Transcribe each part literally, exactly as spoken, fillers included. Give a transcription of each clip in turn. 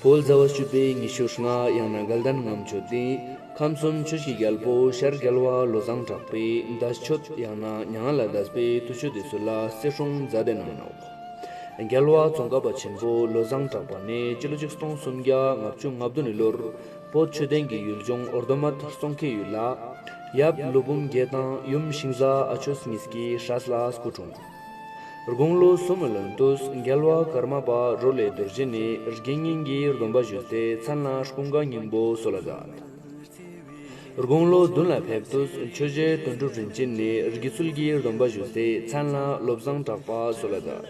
བོད་ཟླ་བ་བཅུ་པའི་ཉི་ཤུ་ལྔ་ཡང་ན་དགའ་ལྡན་ལྔ་མཆོད་དེ། ཁམས་གསུམ་ཆོས་ཀྱི་རྒྱལ་པོ་ཤར་རྒྱལ་བ་བློ་བཟང་གྲགས་པའི་འདས་མཆོད་ཡང་ན་མྱ་ངན་ལས་འདས་པའི་དུས་མཆོད་དེ་ཚོ་ལ་གསེར་སྲུང་མཛད་དེ་གནང་ནོ། རྒྱལ་བ་ཙོང་ཁ་པ་ཆེན་པོ་བློ་བཟང་གྲགས་པ་ནི་སྤྱི་ལོ་ཆིག་སྟོང་སུམ་བརྒྱ་ལྔ་བཅུ་ང་བདུན་ལོར་བོད་ཆོས་ལྡན་གྱི་ཡུལ་ལྗོངས་རྡོ་སྨད་སྟོང་ཁའི་ཡུལ་ལ། ཡབ་ཀླུ་འབུམ་རྒྱལ་དང་ཡུམ་ཤིང་བཟའ་ཨ་ཆོས་གཉིས་ཀྱི་སྲས་ལ་སྐུ་འཁྲུངས། དགུང་ལོ་གསུམ་ལོན་དུས་རྒྱལ་བ་ཀརྨ་པ་རོ་ལས་རྡོ་རྗེ་ནས་དགེ་བསྙེན་གྱི་སྡོམ་པ་ཞུས་ཏེ་མཚན་ལ་ཀུན་དགའ་སྙིང་པོ་གསོལ་བ་མཛད། དགུང་ལོ་བདུན་ལ་ཕེབས་དུས་ཆོས་རྗེ་དོན་གྲུབ་རིན་ཆེན་ནས་དགེ་ཚུལ་གྱི་སྡོམ་པ་ཞུས་ཏེ་མཚན་ལ་བློ་བཟང་གྲགས་པ་གསོལ་བ་མཛད།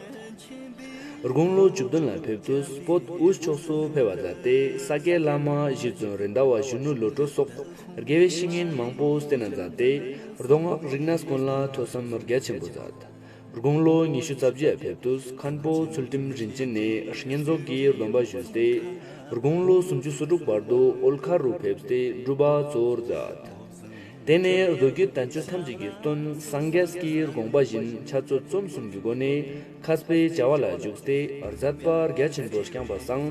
དགུང་ལོ་བཅུ་བདུན་ལ་ཕེབས་དུས་བོད་དབུས་ཕྱོགས་སུ་ཕེབས་པ་མཛད་དེ་ས་སྐྱའི་བླ་མ་རྗེ་བཙུན་རེད་མདའ་བ་གཞོན་ནུ་བློ་གྲོས་སོགས་དགེ་བའི་བཤེས་གཉེན་མང་པོ་བསྟེན་ན་མཛད་དེ་མདོ་སྔགས་རིག་གནས་ཀུན་ལ་ཐོས་བསམ་རྒྱ་ཆེན་པོ་མཛད། དགུང་ལོ་ཉི་ཤུ་རྩ་བརྒྱད་ལ་ཕེབས་དུས་མཁན་པོ་ཚུལ་ཁྲིམས་རིན་ཆེན་ནས་བསྙེན་རྫོགས་ཀྱི་སྡོམ་པ་ཞུས་ཏེ། དགུང་ལོ་སུམ་ཅུ་སོ་དྲུག་བར་དུ་ཨོལ་ཁ་རུ་ཕེབས་ཏེ་སྒྲུབ་པ་གཙོ་བོར་མཛད། དེ་ནས་མདོ་རྒྱུད་དལ་འབྱོར་ཐམས་ཅད་ཀྱི་དོན་སངས་རྒྱས་ཀྱི་དགོངས་པ་བཞིན་འཆད་རྩོད་རྩོམ་གསུམ་གྱི་སྒོ་ནས་མཁས་པའི་བྱ་བ་ལ་འཇུག་སྟེ་མཛད་པ་རྒྱ་ཆེན་པོ་བསྐྱངས་པ་སང་།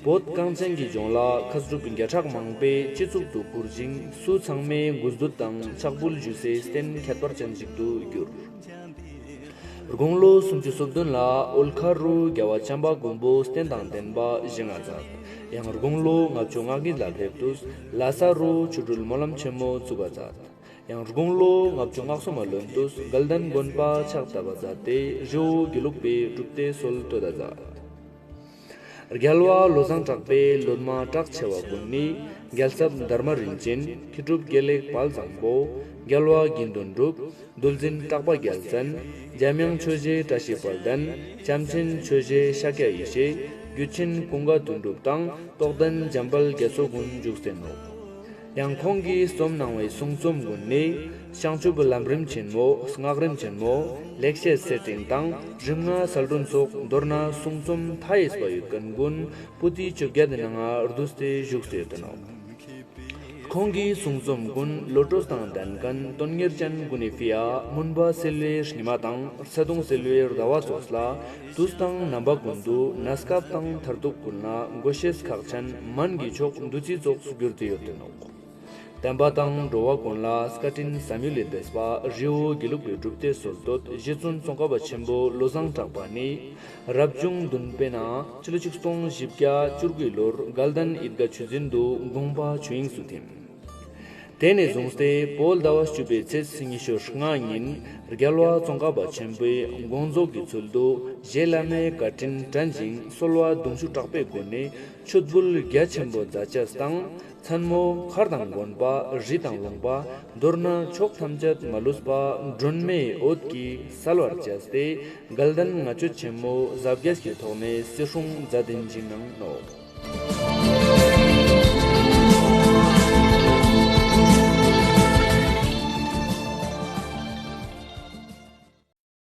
བོད་གངས་ཅན་གྱི་ལྗོངས་ལ་མཁས་གྲུབ་བརྒྱ་ཕྲག་མང་པོས་སྤྱི་གཙུག་ཏུ་བཀུར་ཞིང་སུ་ཚང་མས་གུས་འདུད་དང་ཕྱག་འབུལ་ཞུ་སའི་རྟེན་ཁྱད་པར་ཅན་ཞིག་ཏུ་གྱུར། དགུང་ལོ་སུམ་ཅུ་སོ་བདུན་ལ་ཨོལ་ཁ་རུ་རྒྱལ་བ་བྱམས་པ་མགོན་པོ་རྟེན་དང་ལྡན་པ་བཞེངས་པ་མཛད། ཡང་དགུང་ལོ་ལྔ་བཅུ་ང་གཉིས་ལ་ཕེབས་དུས་ལྷ་ས་རུ་ཆོ་འཕྲུལ་སྨོན་ལམ་ཆེན་མོ་བཙུགས་པ་མཛད། ཡང་དགུང་ལོ་ལྔ་བཅུ་ང་གསུམ་ལོན་དུས་དགའ་ལྡན་དགོན་པ་ཕྱག་བཏབ་པ་མཛད་དེ་རི་བོ་དགེ་ལུགས་པའི་སྒྲུབ་སྡེ་སྲོལ་གཏོད་པ་མཛད། རྒྱལ་བ་བློ་བཟང་གྲགས་པའི་སློབ་མ་གྲགས་ཆེ་བ་ཀུན་ནི་རྒྱལ་ཚབ་དྷརྨ་རིན་ཆེན། མཁས་གྲུབ་དགེ་ལེགས་དཔལ་བཟང་པོ། རྒྱལ་བ་དགེ་འདུན་གྲུབ། རྡོར་འཛིན་གྲགས་པ་རྒྱལ་མཚན། འཇམ་དབྱངས་ཆོས་རྗེ་བཀྲ་ཤིས་དཔལ་ལྡན། བྱམས་ཆེན་ཆོས་རྗེ་ཤཱཀྱ་ཡེ་ཤེས། རྒྱུད་ཆེན་ཀུན་དགའ་དོན་གྲུབ་དང་རྟོགས་ལྡན་འཇམ་དཔལ་རྒྱ་མཚོ་ཀུན་བཞུགས་སྟེ་ནོ། ཡང་ཁོང་གིས་རྩོམ་གནང་བའི་གསུང་རྩོམ་ཀུན་ནི། བྱང་ཆུབ་ལམ་རིམ་ཆེན་མོ། སྔགས་རིམ་ཆེན་མོ། ལེགས་བཤད་གསེར་ཕྲེང་དང་རིམ་ལྔ་གསལ་སྒྲོན་སོགས་མདོར་ན་གསུང་རྩོམ་མཐའ་ཡས་པ་ཡོད་མཁན་ཀུན་པོ་ཏི་བཅོ་བརྒྱད་དེ་ནང་བསྡུས་ཏེ་བཞུགས་སུ་ཡོད་དོ། ཁོང་གི་གསུང་རྩོམ་ཀུན་བློ་གྲོས་དང་ལྡན་མཁན་དོན་གཉེར་ཅན་ཀུན་ནི་ཕི་ཡ་མུན་པ་སེལ་བའི་ཉི་མ་དང་ཚ་གདུང་སེལ་བའི་ཟླ་བ་ཚོགས་ལ་དུས་དང་རྣམ་པ་ཀུན་ཏུ་གནས་སྐབས་དང་མཐར་ཐུག་ཀུན་ལ་དགོས་ཤེས་ཁག་ཅན་སྨན་གྱི་མཆོག་བདུད་རྩི་ཚོགས་སུ་གྱུར་ཏེ་ཡོད་དེ་ནོ། བསྟན་པ་དང་འགྲོ་བ་ཀུན་ལ་བཀའ་དྲིན་བསམ་ཡུལ་ལས་འདས་པ་རི་བོ་དགེ་ལུགས་པའི་སྒྲུབ་སྡེ་སྲོལ་གཏོད་རྗེ་བཙུན་ཙོང་ཁ་པ་ཆེན་པོ་བློ་བཟང་གྲགས་པ་ནི་རབ་བྱུང་བདུན་པའི་ནང་སྤྱི་ལོ་ཆིག་སྟོང་བཞི་བརྒྱ་བཅུ་དགུ་ལོར་དགའ་ལྡན་ཡིད་དགའ་ཆོས་འཛིན་དུ་དགོངས་པ་ཆོས་དབྱིངས་སུ་ཐིམ། དེ་ནས་བཟུང་སྟེ་བོད་ཟླ་བ་བཅུ་པའི་ཚེས་ཉི་ཤུ་ལྔ་ཉིན་རྒྱལ་བ་ཙོང་ཁ་པ་ཆེན་པོའི་དགོངས་རྫོགས་ཀྱི་ཚུལ་དུ་རྗེ་བླ་མའི་བཀའ་དྲིན་དྲན་ཞིང་གསོལ་བ་གདུང་ཤུགས་དྲག་པོས་བསྐུལ་ནས་མཆོད་འབུལ་རྒྱ་ཆེན་པོ་མཛད་ཅེས་དང་། མཚན་མོ་མཁར་དང་དགོན་པ་རི་དང་ལུང་པ་མདོར་ན་ཕྱོགས་ཐམས་ཅད་མ་ལུས་པ་སྒྲོན་མེའི་འོད་ཀྱིས་གསལ་བར་བྱས་ཏེ་དགའ་ལྡན་ལྔ་མཆོད་ཆེན་མོ་གཟབ་རྒྱས་ཀྱི་ཐོག་ནས་གསེར་སྲུང་མཛད་དེ་བཞེངས་གནང་ནོ།